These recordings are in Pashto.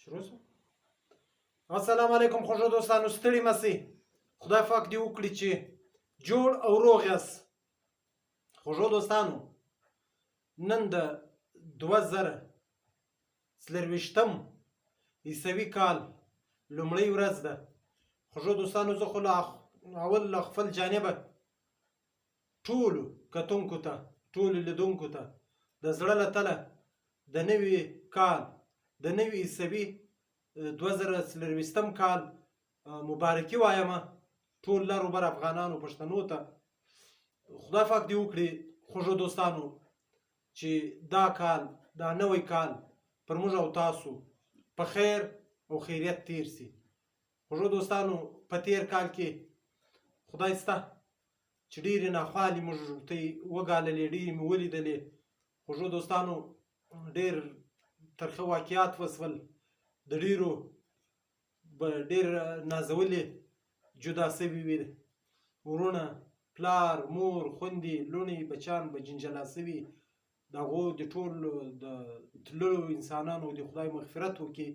شروع شو. السلام علیکم خوږو دوستانو، ستړي مه سئ. خدای پاک دې وکړي چې جوړ او روغ یاست. خوږو دوستانو، نن د 2024 عیسوي کال لومړۍ ورځ ده. خوږو دوستانو، زه خو له اول له خپل جانبه ټولو کتونکو ته، ټولو لیدونکو ته د زړه له تله د نوي کال، د نوي عیسوي 2024 کال مبارکي وایم ټول لر و بر افغانانو پښتنو ته. خدای پاک دې وکړي خوږو دوستانو چې دا کال، دا نوی کال پر موږ او تاسو په خیر او خیریت تیر سي. خوږو دوستانو، په تیر کال کې خدای سته چې ډېرې ناخوالې موږ ته وګاللې، ډېرې مې ولیدلې. خوږو دوستانو، ډېر ترخه واقعات وسول، د ډېرو به ډېر نازولي جدا سوي وي، وروڼه، پلار، مور، خوندې، لوڼې، بچیان به جنجلا سوي. د هغو د ټولو د تللو انسانانو د خدای مغفرت وکړي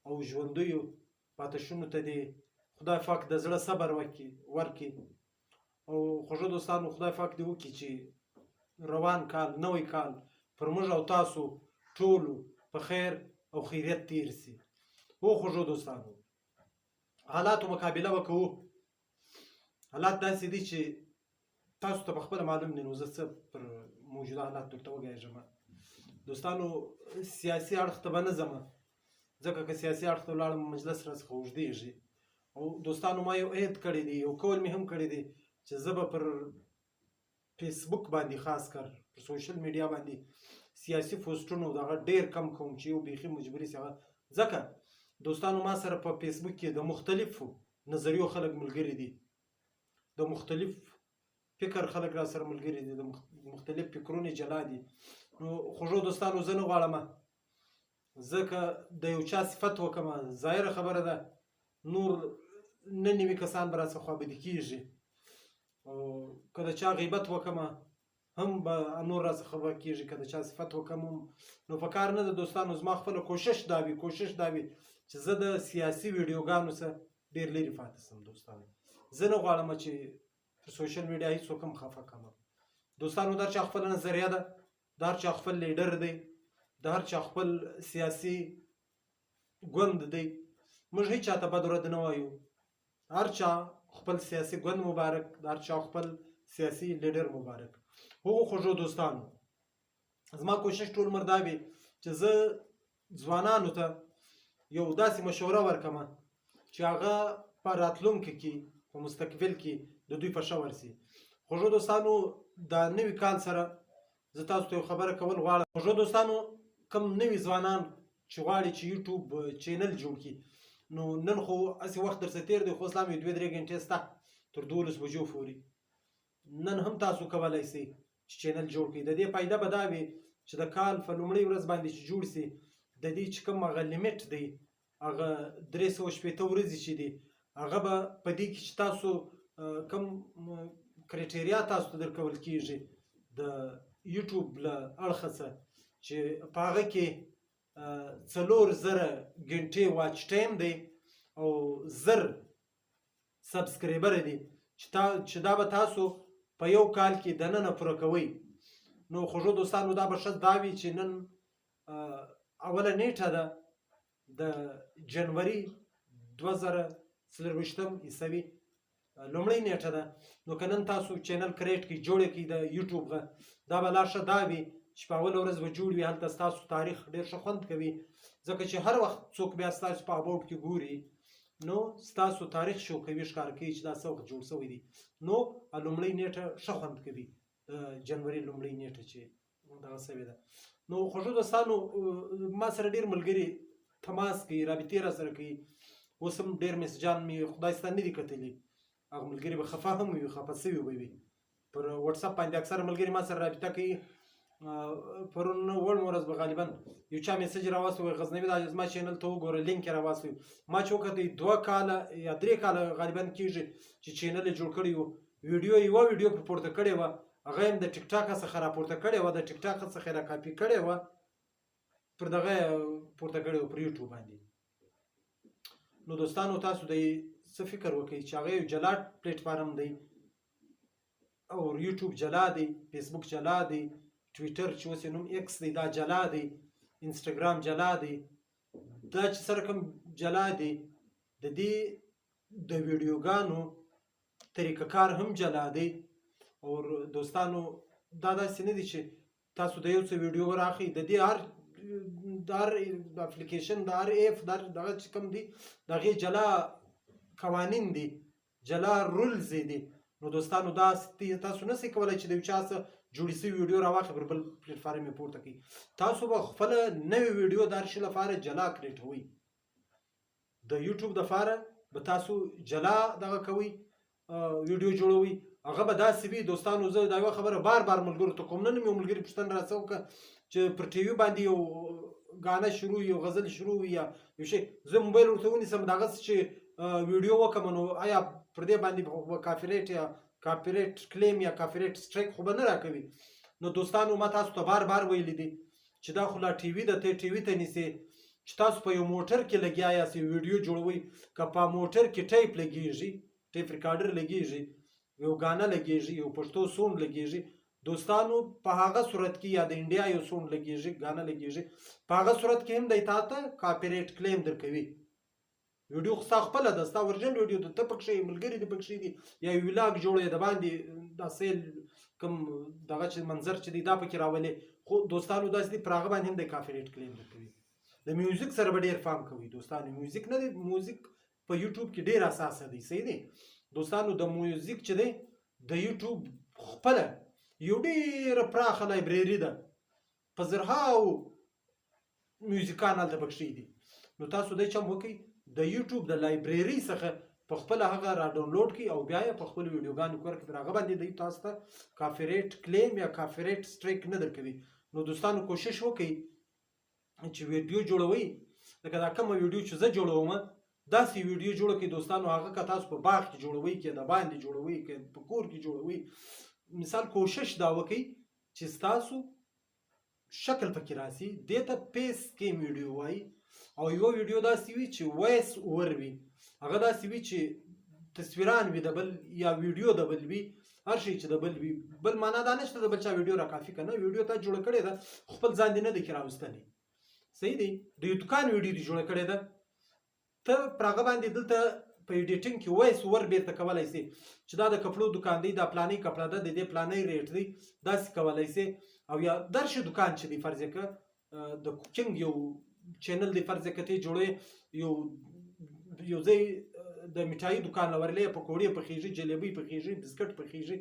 او ژوندیو پاتې شونو ته دې خدای پاک د زړه صبر ورکړي. او خوږو دوستانو، خدای پاک دې وکړي چې روان کال، نوی کال پر موږ او تاسو ټولو په خیر او خیریت تیر سي. هو خوږو دوستانو، حالاتو مقابله وکړو. حالات داسې دي چې تاسو ته په خپله معلوم دي، نو زه څه پر موجوده حالات درته وګیږم. دوستانو، سیاسي اړخ ته به نه ځم، ځکه که سیاسي اړخ ته ولاړم مجلس راڅخه اوږدېږي. او دوستانو، ما یو عهد کړی دی، یو قول مې هم کړی دی چې زه به پر فیسبوک باندې، خاص کر پر سوشل میډیا باندې سیاسي پوسټونو دغه ډیر کم کوم، چې یو بیخي مجبوري سي هغه. ځکه دوستانو، ما سره په فیسبوک کې د مختلفو نظریو خلک ملګري دي، د مختلف فکر خلک را سره ملګري دي، د مختلف فکرونه جلا دي. نو خوږو دوستانو، زه نه غواړم، ځکه د یو چا صفت وکم، ظاهره خبره ده نور 99 کسان به راڅخه خوابدي کېږي، او که د چا غیبت وکم هم به نور راڅخه خفه کېږي، که د چا صفت وکم هم. نو په کار نه ده دوستانو، زما خپله کوشش دا وي چې زه د سیاسي ویډیوګانو څخه ډېر لرې پاتې سم. دوستانو، زه نه غواړم چې پر سوشل میډیا هیڅوک هم خفه کړم. دوستانو، د هر چا خپله نظریه ده، د هر چا خپل لیډر دی، د هر چا خپل سیاسي ګوند دی. موږ هیچا ته بد رد نه وایو. هر چا خپل سیاسي ګوند مبارک، د هر چا خپل سیاسي لیډر مبارک. هغو خوږو دوستانو، زما کوشش ټول عمر دا وي چې زه ځوانانو ته یو داسې مشوره ورکړم چې هغه په راتلونکي کې، په مستقبل کې د دوی په ښه ورسي. خوږو دوستانو، دا نوي کال سره زه تاسو ته یو خبره کول غواړم. خوږو دوستانو، کم نوي ځوانان چې غواړي چې یوټیوب چینل جوړ کړي، نو نن خو هسې وخت درڅخه تېر دی، خو اوس لا مې 2-3 ګنټې سته تر 12 بجو پورې. نن هم تاسو کولی سئ چې چینل جوړ کړئ. د دې فایده به دا وي چې د کال په لومړۍ ورځ باندې چې جوړ سي، د دې چې کوم هغه limit دی، هغه 360 ورځې چې دي، هغه به په دې کې چې تاسو کوم criteria تاسو ته درکول کیږي د یوټیوب له اړخه څخه، چې په هغه کې 4000 ګنټې watch time دی او 1000 subscriber دي، چې دا به تاسو په یو کال کې دننه پوره کوئ. نو خوږو دوستانو، دا به ښه دا وي چې نن اوله نیټه ده د جنوري 2024 عیسوي لومړۍ نیټه ده، نو که نن تاسو چینل create کړئ، جوړ کړئ د یوټیوب غه، دا به لا ښه دا وي چې په اوله ورځ به جوړ وي، هلته ستاسو تاریخ ډېر ښه خوند کوي، ځکه چې هر وخت څوک بیا ستاسو په about کې ګوري، نو ستاسو تاریخ شو کوي، ښکاره کوي چې دا څه وخت جوړ شوی دی. نو لومړۍ نیټه ښه خوند کوي، د جنوري لومړۍ نیټه چې دغه سوې ده. نو خوږو دوستانو، ما سره ډېر ملګري تماس کوي، رابطې را سره کوي. اوس هم ډېر میسجان مې خدای ستا نه دي کتلي، هغه ملګري به خفه هم وي، خفه سوي به وي. پر واتساپ باندې اکثره ملګري ما سره رابطه کوي. پرون نه، وړمه ورځ به غالبا یو چا میسج راواستوی، غزنوي دا زما چینل ته وګوره، لینک یې راواستوی. ما چې وکتی، 2 کاله یا 3 کاله غالبا کېږي چې چینل یې جوړ کړی و، ویډیو، یوه ویډیو پر پورته کړې وه، هغه یې هم د ټیک ټاک څخه راپورته کړې وه، د ټیک ټاک څخه یې راکاپي کړې وه، پر دغه یې پورته کړې وه پر یوټیوب باندې. نو دوستانو تاسو د څه فکر وکړئ چې هغه یو جلا پلیټ فارم دی او یوټیوب جلا دی، فیسبوک جلا دی، ټویټر چې اوس یې نوم ایکس دی دا جلا دی، انسټاګرام جلا دی، دا چې سره کوم جلا دی، د دې د ویډیوګانو طریقه کار هم جلا دی. او دوستانو دا داسې نه دي چې تاسو د یو څه ویډیو راخی، د دې هر د هر اپلیکیشن د هر اف د هر دغه چې کوم دی د هغې جلا قوانین دي، جلا رولز دي. نو دوستانو دا تاسو نه سئ کولی چې د یو چا څه جوړې سوي ویډیو راواخلئ پر بل پلیټ فارم یې پورته کړئ. تاسو به خپله نوې ویډیو د هر شي لپاره جلا کریټوئ. د یوټیوب دپاره به تاسو جلا دغه کوئ، ویډیو جوړوئ، هغه به داسې وي. دوستانو زه دا یوه خبره بار بار ملګرو ته کوم، نن مې یو ملګري پوښتنه راڅخه وکړه چې پر ټي وي باندې یو ګانه شروع یو غزل شروع وي یا یو شی، زه موبایل ورته ونیسم د هغه څه چې ویډیو وکړم، نو آیا پر دې باندې به کاپیریټ یا کاپیریټ کلیم یا کاپیریټ سټریک خو به نه راکوي؟ نو دوستانو ما تاسو ته بار بار ویلي دي چې دا خو لا ټي وي ده، ته ټي وي ته نیسې چې تاسو په یو موټر کې لګیا یاست یو ویډیو جوړوئ، که په موټر کې ټیپ لګیږي، ټیپ ریکارډر لګیږي، یو ګانه لګیږي، یو پښتو سونډ لګیږي، دوستانو په هغه صورت کې یا د انډیا یو سونډ لګیږي، ګانه لګیږي، په هغه صورت کې هم دی تا ته کاپیریټ کلیم درکوي. ویډیو خو ستا خپله ده، ستا ورجنل ویډیو ده، ته پکښې یې، ملګري دې پکښې دي، یا یو ویلاګ جوړوې د باندې دا سیل کوم دغه چې منظر چې دی دا پکې راولې، خو دوستانو داسې دي پر هغه باندې هم دی کاپیریټ کلیم درکوي. د میوزیک سره به ډېر فام کوئ دوستانو، میوزیک نه دی، میوزیک په یوټیوب کې ډېر اساسه دی، صحیح دی دوستانو. د میوزیک چې دی د یوټیوب خپله یو ډېره پراخه لایبرېري ده، په زرهاو میوزیکان هلته پکښې دي. نو تاسو دی چم وکئ د یوټیوب د لایبرېري څخه په خپله هغه را ډاونلوډ کړئ او بیا یې په خپلو ویډیوګانو کې ورکړئ، پر هغه باندې دی تاسو ته کاپیریټ کلیم یا کاپیریټ سټریک نه درکوي. نو دوستانو کوشش وکئ چې ویډیو جوړوئ، لکه دا کومه ویډیو چې زه جوړوم داسې ویډیو جوړه کړئ دوستانو، هغه که تاسو په باغ کې جوړوئ، که د باندې جوړوئ، که په کور کې جوړوئ، مثال کوشش دا وکئ چې ستاسو شکل پکې راسي، دې ته فیس کیم ویډیو وایي. او یوه ویډیو داسې وي چې وایس اوور وي، هغه داسې وي چې تصویران وي د بل یا ویډیو د بل وي، هر شی چې د بل وي، بل معنا دا نشته د بل چا ویډیو را کافي که نه، ویډیو تا جوړه کړې ده خپل ځان دې نه دی کې راوستلی، صحیح دی، د یو دکان ویډیو دې جوړه کړې ده، ته پر هغه باندې دلته په ایډیټینګ کې وایس ور بیرته کولای سي چې دا د کپړو دکان دی، دا پلانې کپړه ده، د دې پلانې ریټ دی، داسې کولای سي. او یا درشه دکان چې دی فرض که د کوکینګ یو چینل دی فرض که ته جوړې، یو ځای د میټایي دکان له ورلې پکوړې پخېږي، جلیبۍ پخېږي، بسکټ پخېږي،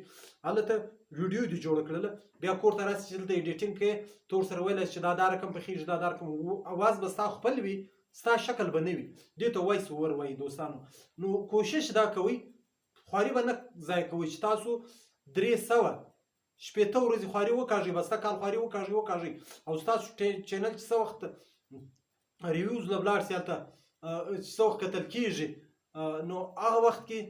هلته ویډیو دې جوړه کړله، بیا کور ته راسي چې دلته ایډیټینګ کوې، ته ورسره ویلی چې دا دا رقم پخېږي، دا دا رقم، اواز به ستا خپل وي، ستا شکل به نه وي، دې ته وایس اوور وایي دوستانو. نو کوشش دا کوئ، خواري به نه ضایع کوئ چې تاسو 360 ورځې خواري وکاږئ، بسته کال خواري وکاږئ وکاږئ، او ستاسو چینل چې څه وخت ریویوز له ولاړ سي، هلته چې څه وخت کتل کېږي، نو هغه وخت کې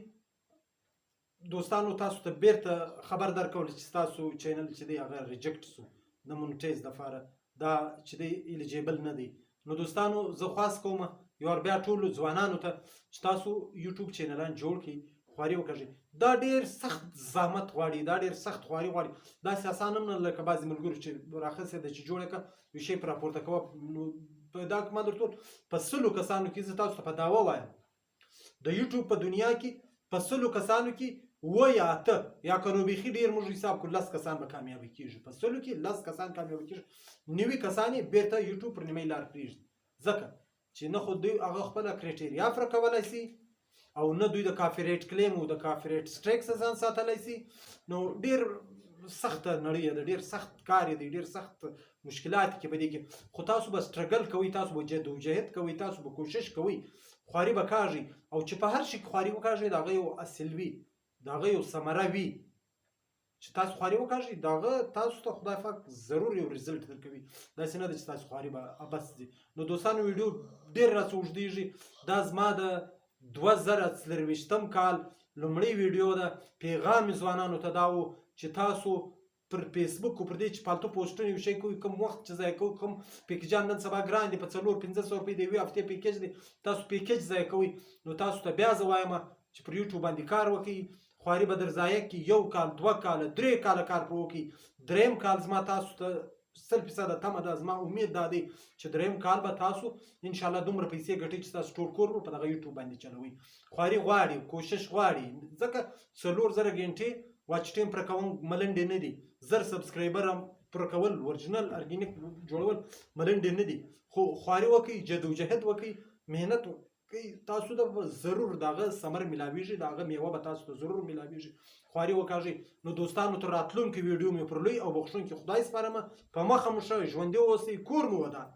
دوستانو تاسو ته بیرته خبر درکول چې ستاسو چینل چې دی هغه ریجکټ سو د مونټیز دپاره، دا چې دی الیجیبل نه دی. نو دوستانو زه خواست کوم یو وار بیا ټولو ځوانانو ته چې تاسو یوټیوب چینلان جوړ کړئ، خواري وکړئ. دا ډېر سخت زحمت غواړي، دا ډېر سخت خواري غواړي، داسې اسان هم نه لکه بعضې ملګرو چې راخیستی دی چې جوړ یې کړه یو شی پرې راپورته کوه. نو په دا ما درته په 100 کسانو کې زه تاسو ته په دعوه وایم، د یوټیوب په دنیا کې په 100 کسانو کې 7 یا 8 یا که نو بیخي ډېر موږ حساب کړو 10 کسان به کامیابه کېږي، په 100 کې 10 کسان کامیابه کېږي، 90 کسان یې بېرته یوټیوب پر نیمۍ لار پرېږدي، ځکه چې نه خو دوی هغه خپله کرایټریا پر کولی سي او نه دوی د کاپیریټ کلیم او د کاپیریټ سټریک څخه ځان ساتلی سي. نو ډېر سخته نړۍ ده، ډېر سخت کار دی، ډېر سخت مشکلات کې په دې کې، خو تاسو به سټرګل کوئ، تاسو به جدوجهد کوئ، تاسو به کوشش کوئ، خواري به کاږئ، او چې په هر شي کې خواري وکاږئ د هغه یو اصل وي، د هغه یو ثمره وي، چې تاسو خواري وکاږئ د هغه تاسو ته خدای پاک ضرور یو ریزلټ درکوي، داسې نه ده چې تاسو خواري به عبث ځي. نو دوستانو ویډیو ډېر راڅه اوږدېږي، دا زما د 2024 کال لومړۍ ویډیو ده. پیغام مې ځوانانو ته دا و چې تاسو پر فیسبوک او پر دې چې فالتو پوسټونه یو شی کوي، کوم وخت چې ضایع کوي، کوم پیکجان نن سبا ګران دي، په 400-500 روپۍ د یوې هفتې پیکج دی، تاسو پیکج ضایع کوئ. نو تاسو ته بیا زه وایم چې پر یوټیوب باندې کار وکړئ، خواري به در ضایع کړي. یو کال، 2 کاله، 3 کاله کار پر وکړئ، دریم کال زما تاسو ته 100% تمه ده، زما امید دا دی چې دریم کال به تاسو انشاءالله دومره پیسې ګټئ چې تاسو ټول کور به په دغه یوټیوب باندې چلوئ. خواري غواړي، کوشش غواړي، ځکه 4000 ګنټې watch time پر کول ملنډې نه دي، 1000 subscriber هم پر کول، original organic جوړول ملنډې نه دي. خو خواري وکړئ، جدوجهد وکړئ، محنت وکړئ، تاسو ته ضرور دغه ثمر ملاویږي، دغه میوه به تاسو ته ضرور ملاویږي. خواري وکاږئ. نو دوستانو، تر راتلونکي ویډیو مې پر لوی او بخښونکي خدای سپارمه. په مخه مو ښه، ژوندي اوسئ، کور مو ودان.